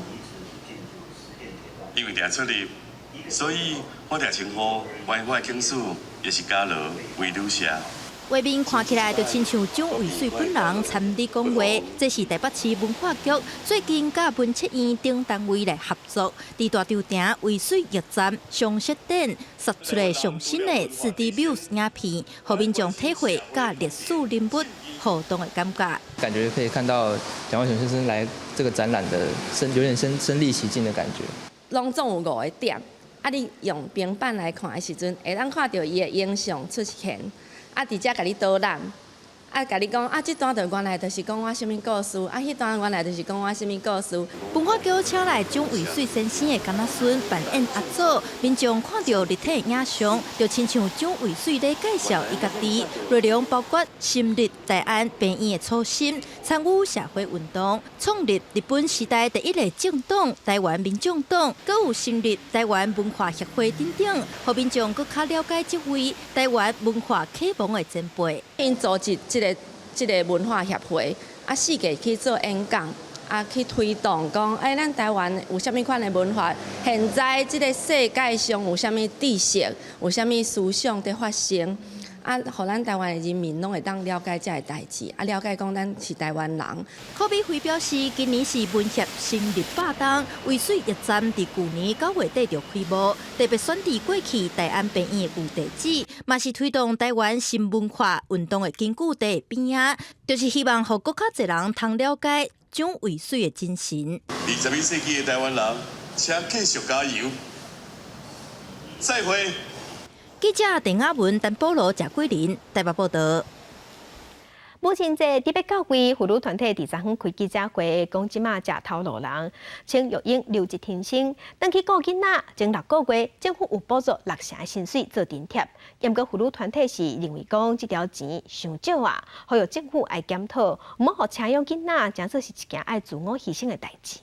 因為定出入，所以我定稱呼我的警司也是嘉羅為女士。畫面看起來就親像蔣渭水本人參你講話，這是台北市文化局最近佮文策院等單位來合作，佇大稻埕渭水驛站常設展釋出的上新的4D Muse 影片，予民眾體會佮歷史人物互動的感覺。感覺可以看到蔣渭水先生來這個展覽的身，有點身身歷其境的感覺。攏總有五個點，啊，你用平板來看的時陣，會當看著伊的影像出現。啊，佇遮共你導覽，啊，共你講啊，這段就原來就是講我啥物故事，啊，彼段原來就是講我啥物故事。文化局請來蔣渭水先生的囡仔孫扮演阿祖，民眾看著立體影像，就親像蔣渭水咧介紹伊家己，內容包括成立大安病院的初心、參與社會運動、創立日本時代第一个政黨台灣民眾黨，閣有成立台灣文化協會等等，予民眾閣較了解這位台灣文化啟蒙的前輩。𪜶組織這个文化協會，啊，四界去做演講，啊，去推動講，欸，咱台灣有啥物款的文化？現在這个世界上有啥物知識，有啥物思想佇發生？啊，予咱台灣的人民攏會當了解這个代誌，啊，了解講咱是台灣人。柯比輝表示，今年是文協成立百冬，渭水驛站佇舊年9月底就開幕，特別選佇過去大安病院的舊地址，嘛是推動台灣新文化運動的根據地邊仔，就是希望予閣較濟人通了解蔣渭水的精神。21世紀的台灣人，請繼續加油，再會。記者鄧亞文、陳保羅、謝桂林台北報道。母親節特別到位，婦女團體佇昨昏開記者會，講這馬食頭路人，請育嬰留職停薪，轉去顧囡仔，前6個月政府有補助六成的薪水做津貼。毋過婦女團體是認為講這條錢傷少啊，呼籲政府愛檢討，毋好予請養囡仔，誠做是一件愛自我犧牲的代誌。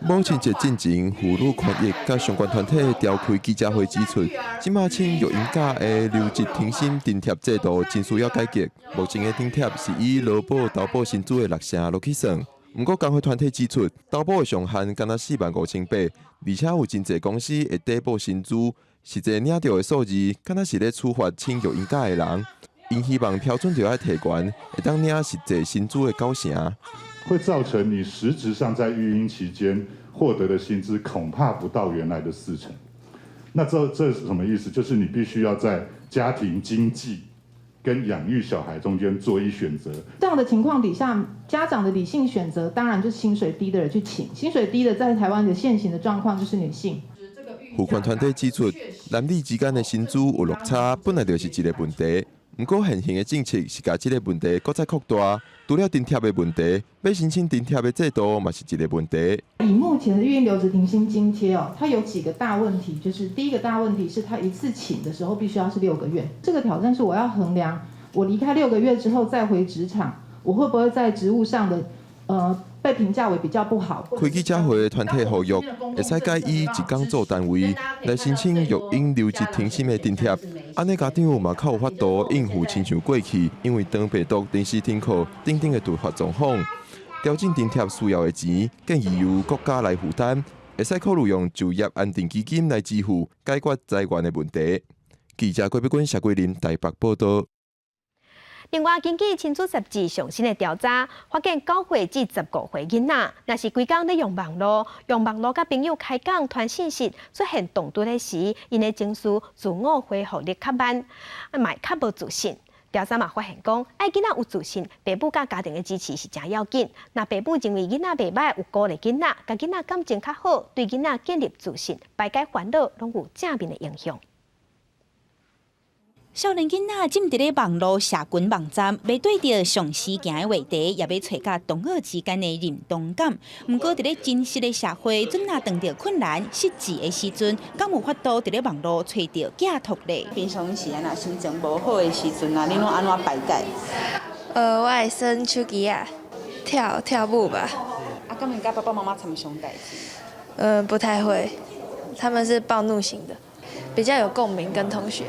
母親節進前，婦女權益佮相關團體召開記者會指出，這馬請育嬰假的留職停薪津貼制度真需要改革。目前的津貼是以勞保投保薪資的六成落去算。毋過工會團體指出，投保的上限干焦45,800，而且有真濟公司會底報薪資，實際領著的數字，敢若是咧處罰請育嬰假的人。𪜶希望標準著愛提懸，會當領實際薪資的九成。會造成你實質上在育嬰期間獲得的薪資恐怕不到原來的4成。那這是什麼意思？就是你必須要在家庭經濟跟養育小孩中間做一選擇。這樣的情況底下，家長的理性選擇當然就是薪水低的人去請，薪水低的在台灣的現行的狀況就是女性。婦權團體指出，男女之間的薪資有落差，本來就是一個問題。毋過現行的政策是共這个問題閣再擴大，除了津貼的問題，欲申請津貼的制度嘛是一个問題。以目前的育嬰留職停薪津貼哦，它有幾個大問題，就是第一個大問題是，它一次請的時候必須要是六個月，這個挑戰是我要衡量，我離開六個月之後再回職場，我會不會在職務上的被評價為比較不好。開記者會的團體呼籲，會使改以一工做單位來申請育嬰留職停薪的津貼，按呢家長嘛較有法度應付親像過去，因為腸病毒臨時停課等等的突發狀況，調整津貼需要的錢，建議由國家來負擔，會使考慮用就業安定基金來支付，解決財源的問題。記者郭碧君、謝桂林台北報道。另外，根據親子雜誌上新的調查，發現9歲至15歲囡仔，若是規工咧用網路，用網路佮朋友開講、傳信息，出現動彈的時，𪜶的情緒自我恢復力較慢，啊，嘛較無自信。調查嘛發現講，愛囡仔有自信，爸母佮家庭的支持是誠要緊。若爸母認為囡仔袂䆀，有鼓勵囡仔，佮囡仔感情較好，對囡仔建立自信、排解煩惱，攏有正面的影響。少年囡仔浸佇咧網路社群網站，欲對著上司行的話題，也欲揣佮同學之間的認同感。毋過佇咧真實的社會，陣若碰著困難、失志的時陣，敢有法度佇咧網路揣著寄託咧？平常時啊，若心情無好的時陣啊，你攏按怎排解？我會耍手機仔，跳跳舞吧。啊，敢會佮爸爸媽媽參詳代誌？不太會，他們是暴怒型的，比較有共鳴跟同學。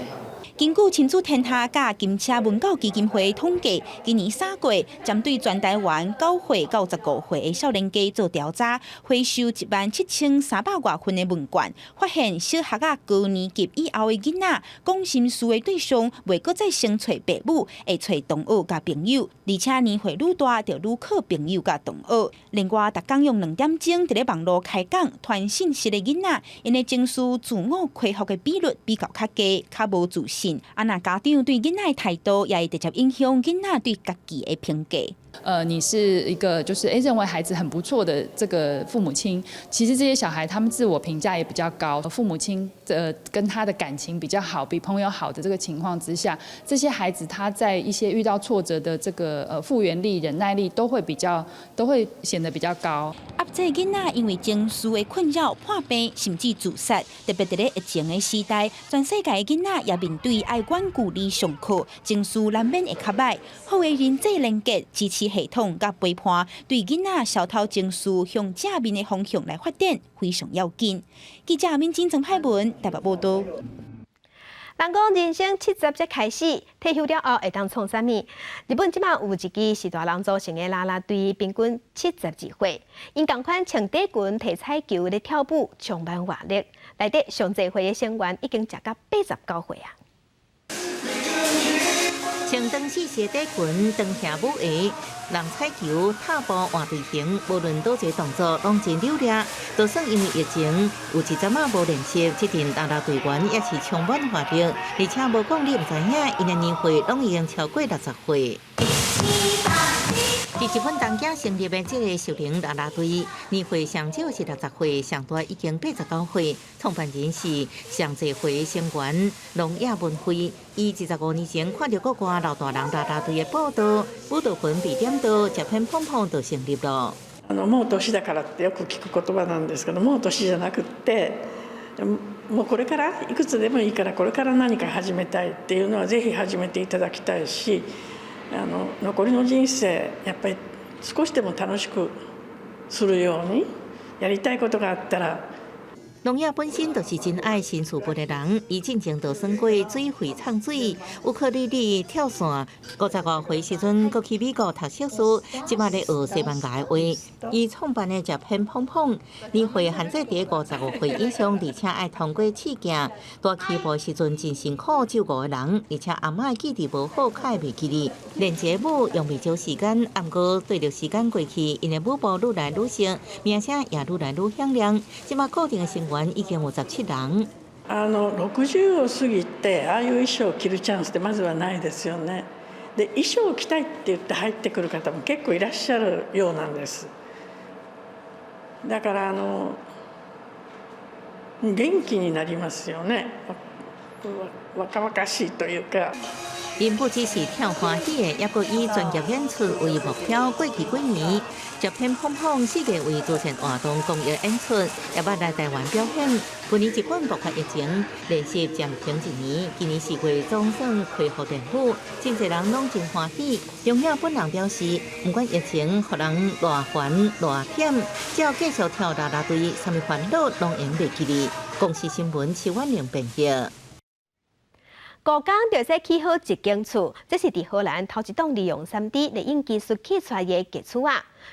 根據親子天下佮金車文教基金會統計，今年3月針對全台灣9歲到15歲的少年家做調查，回收17,300外份的問卷，發現小學仔高年級以後的囡仔講心事的對象，袂閣再先揣爸母，會揣同學佮朋友，而且年歲愈大就愈靠朋友佮同學。另外，逐工用2點鐘佇咧網路開講傳信息的囡仔，𪜶的情緒自我恢復的比率比較較低，較無自信。信。啊，若家長對囡仔的態度，也會直接影響囡仔對家己的評價。你是一個就是認為孩子很不錯的這個父母親，其實這些小孩他們自我評價也比較高，父母親跟他的感情比較好，比朋友好的這個情況之下，這些孩子他在一些遇到挫折的這個復原力、忍耐力都會比較，都會顯得比較高。壓制囡仔因為情緒的困擾破病，甚至自殺，特別佇咧疫情的時代，全世界的囡仔也面對愛遠距離上課，情緒難免會較䆀。好的人際連結、支持系統佮陪伴，對囡仔消除情緒向正面的方向來發展，非常要緊。記者敏晶、曾派文台北報道。人講人生70才開始，退休了後會當創啥物？日本這馬有一支序大人組成的啦啦隊，平均72歲，𪜶仝款穿短裙、提彩球咧跳舞，充滿活力。內底上濟歲的成員已經食到89歲啊！穿長細鞋短裙、長袖舞鞋、人彩球、踏步換隊形，無論佗一个動作攏真流利。就算因為疫情有一陣仔無練習，這陣啦啦隊員也是充滿活力，而且無講你毋知影，𪜶的年歲攏已經超過60歲。佇日本東京成立的這个熟齡啦啦隊，年歲上少是60歲，上大已經89歲。創辦人是上濟歲成員龍野文輝，伊25年前看著國外老大人啦啦隊的報道，舞蹈群被點到，這片碰碰就成立了。もう年だからってよく聞く言葉なんですけど、もう年じゃなくって、もうこれからいくつでもいいからこれから何か始めたいっていうのはぜひ始めていただきたいし、残りの人生やっぱり少しでも楽しくするようにやりたいことがあったら。龍野本身就是真愛新事物的人，伊進前就耍過水肺藏水、烏克麗麗、跳傘，55歲時陣，閣去美國讀碩士，這馬咧學西班牙話。伊創辦的這片碰碰，年歲限制佇55歲以上，而且愛通過試鏡。蹛起步時陣真辛苦，只有五個人，而且阿嬤記憶無好，較會袂記得。練一个舞用袂少時間，毋過隨著時間過去，𪜶的舞步愈來愈熟，名聲也愈來愈響亮。這馬固定的成員已經有17人。60を過ぎてああいう衣装を着るチャンスってまずはないですよね。で、衣装を着たいって言って入ってくる方も結構いらっしゃるようなんです。だから元気になりますよね。若々しいというか。𪜶不只是跳歡喜的，抑閣以專業演出為目標。過去幾年，這片碰碰四界為慈善活動公益演出，也捌來台灣表演。去年日本爆發疫情，連續暫停一年。今年4月總算恢復練舞，真濟人攏真歡喜。龍野本人表示，毋管疫情予人偌煩偌忝，只要繼續跳啦啦隊，啥物煩惱攏會袂記得。公視新聞徐婉玲編譯。五工就使起好一間厝，這是佇荷蘭頭一棟利用3D 列印技術起出來的傑厝仔。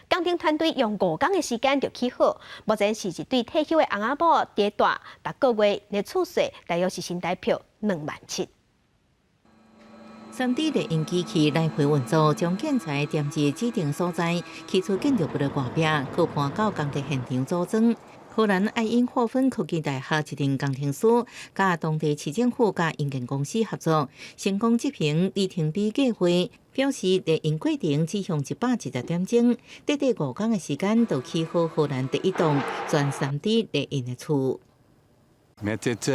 工程團隊用五工的時間就起好，目前是一對退休的翁仔某佇住，逐個月的厝稅大約是新台票2萬7。 3D 列印機器來回運作，將建材墊至指定所在，起出建築物的外壁，閣搬到工地現場組裝。荷蘭愛因霍芬科技大學一名工程師，佮當地市政府佮營建公司合作，成功執行里程碑計劃。表示列印過程只用110點鐘，短短5工的時間就起好荷蘭第一棟全 3D 列印的厝。 Met dit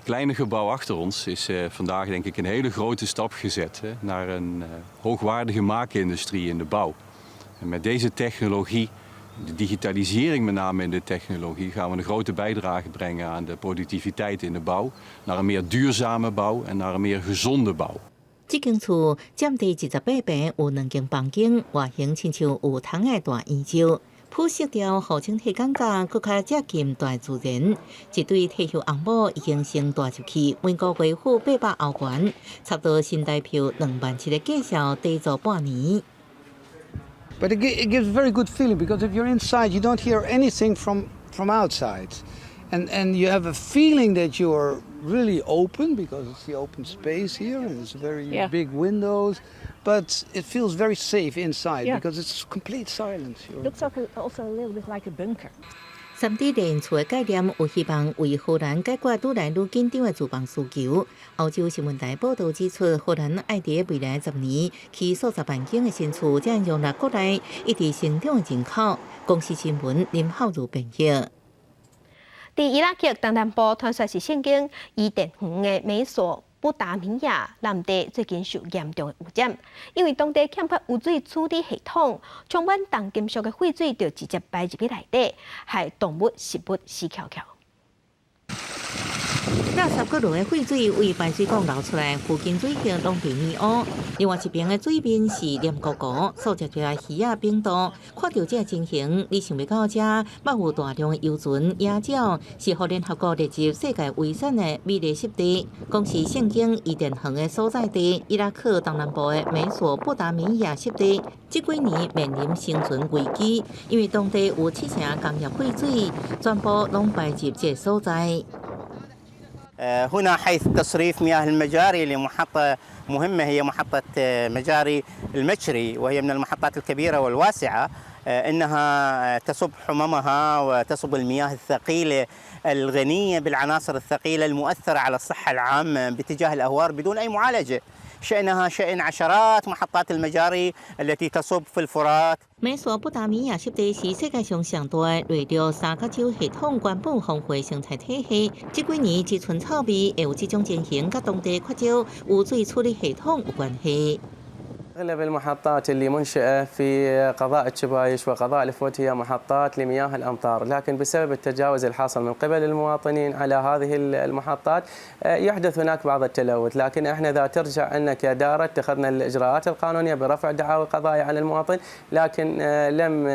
kleine gebouw achter ons is vandaag, denk ik, een hele grote stap gezet, hè, naar een hoogwaardige maakindustrie in de bouw. En met deze technologie, de digitalisering met name in de technologie, gaan we een grote bijdrage brengen aan de productiviteit in de bouw, naar een meer duurzame bouw en naar een meer gezonde bouw. 這間厝佔地28坪，有兩間房間，外形親像有窗的大圓石。鋪色調，予整體感覺閣較接近大自然。一對退休翁某已經先蹛入去，每個月付800歐元，差不多新台票2萬7的價數，短租半年。 But it gives a very good feeling because if you're inside, you don't hear anything from outside. And you have a feeling that you're really open because it's the open space here and it's very big windows. But it feels very safe inside because it's complete silence. Looks also a little bit like a bunker. 3D 列印厝的概念有希望為荷蘭解決愈來愈緊張的住房需求。歐洲新聞台報導指出，荷蘭愛佇未來10年起數十萬間的新厝，才能容納國內一直成長的人口。公視新聞林浩如編譯。佇伊拉克東南部，傳說是聖經伊甸園的美索不達米亞南地最近受嚴重的污染，因為當地欠缺污水處理系統，充滿重金屬的廢水就直接排入去內底，害動物、食物死翹翹。垃圾閣落的廢水為排水管流出來，附近水域攏被染污。另外一邊的水面是黏糊糊，數十隻魚仔冰凍。看著這个情形，你想袂到遮捌有大量的遊船、野鳥，是予聯合國列入世界遺產的美麗濕地。講是聖經伊甸園的所在地，伊拉克東南部的美索不達米亞濕地，這幾年面臨生存危機，因為當地有七成工業廢水全部攏排入這个所在。 هنا حيث تصريف مياه المجاري لمحطة مهمة هي محطة مجاري المشري، وهي من المحطات الكبيرة والواسعة. إنها تصب حممها وتصب المياه الثقيلة الغنية بالعناصر الثقيلة المؤثرة على الصحة العامة باتجاه الأهوار بدون أي معالجة. شأنها شأن عشرات محطات المجاري التي تصب في الفرات. 美索不達米亞濕地是世界上上大的內陸三角洲系統原本豐富的生態體系。這幾年只賰臭味，會有這種情形，佮當地缺少污水處理系統有關係。 أغلب المحطات اللي منشأة في قضاء الچبايش وقضاء الفوت هي محطات لمياه الأمطار، لكن بسبب التجاوز الحاصل من قبل المواطنين على هذه المحطات يحدث هناك بعض التلوث. لكن احنا إذا ترجع أن كإدارة اتخذنا الإجراءات القانونية برفع دعاوى قضائية على المواطن، لكن لم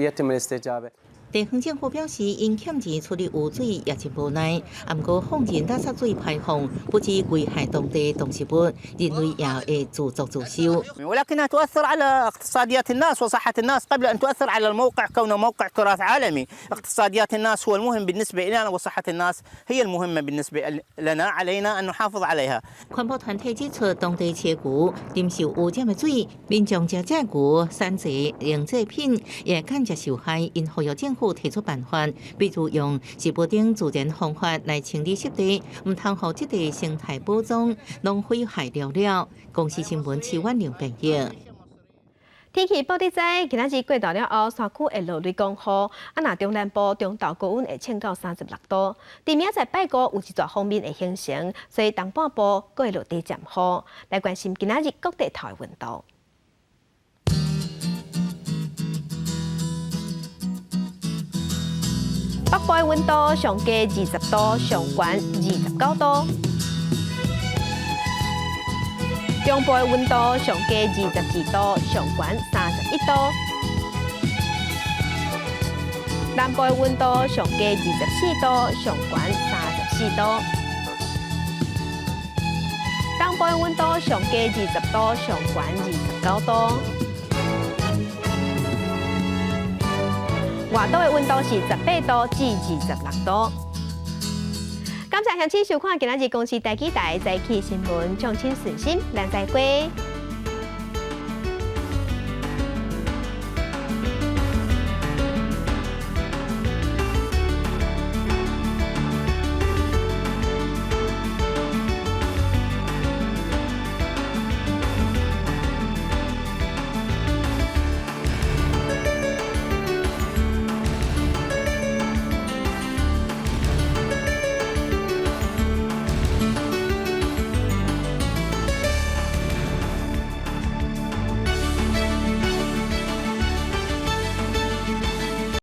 يتم الاستجابة. 地方政府表示，𪜶欠錢處理污水也真無奈，毋過放任垃圾水排放，不止危害當地動植物，人類也會自作自受。 ولكنها تؤثر على اقتصاديات الناس وصحة الناس قبل أن تؤثر على الموقع كونه موقع تراث عالمي. اقتصاديات الناس هو المهم بالنسبة لنا، وصحة الناس هي المهمة بالنسبة لنا، علينا أن نحافظ عليها. 環保團體指出，當地飼牛啉受污染的水，民眾食這牛產製乳製品也間接受害，𪜶呼籲政府提出辦法，比如用植物等自然方法來清理濕地，毋通予這地生態寶藏攏毀害了了。公視新聞徐婉玲編譯。天氣報你知，今仔日過晝了後，山區會落雷公雨，啊，若中南部中晝高溫會衝到36度。佇明仔載拜五有一逝鋒面會形成，所以東半部閣會落短暫雨。來關心今仔日各地頭的溫度。北部的溫度上低20度，上懸29度。中部的溫度上低22度，上懸31度。南部的溫度上低24度，上懸34度。東部的溫度上低20度，上懸29度。外島的溫度是18度至26度。感謝鄉親收看今仔日公視第幾台早起新聞，敬請順心，咱再會。